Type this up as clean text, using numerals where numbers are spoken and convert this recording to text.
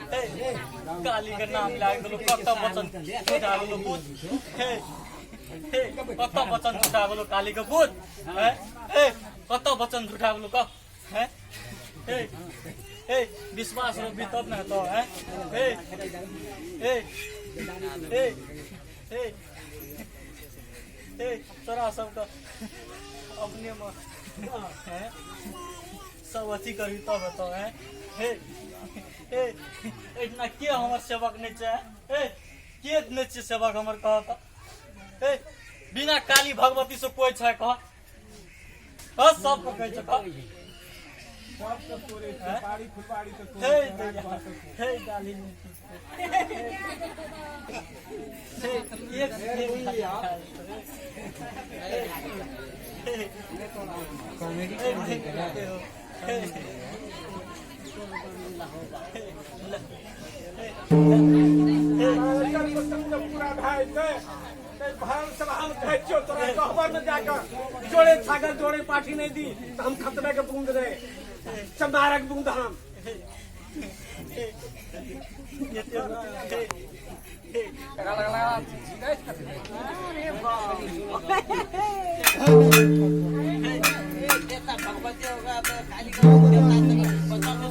काली के नाम लए गेलो कत वचन छुटा गेलो भूत हे हे कत वचन छुटा गेलो काली के भूत हे हे कत वचन झूठा गेलो कह हे हे हे विश्वास रोपी तब ने हेतौ हे हे हे हे हे हे तोरा सबके अपने में हैं सब अथी करबी तब हेतौ हैं हे हे एहिठिना के हमर सेवक नहि छै हे के नहि छै सेवक हमर कह तऽ हे बिना काली भगवती से कोइ छै कह कह सबके कहै छै कह सबके तोड़े छै बाड़ी फुलबाड़ी के हे तोड़े छै दैया, घर के हे डाली हे एक पूरा भए जेतै भान सब हम कहै छियौ तोरा कहबर में जाकर जोड़े छागल जोड़े पाठी नहीं दी तो हम खतमे के बूंद रहे चमारक बूंद हम देवता भगवती होगा तो काली का देवता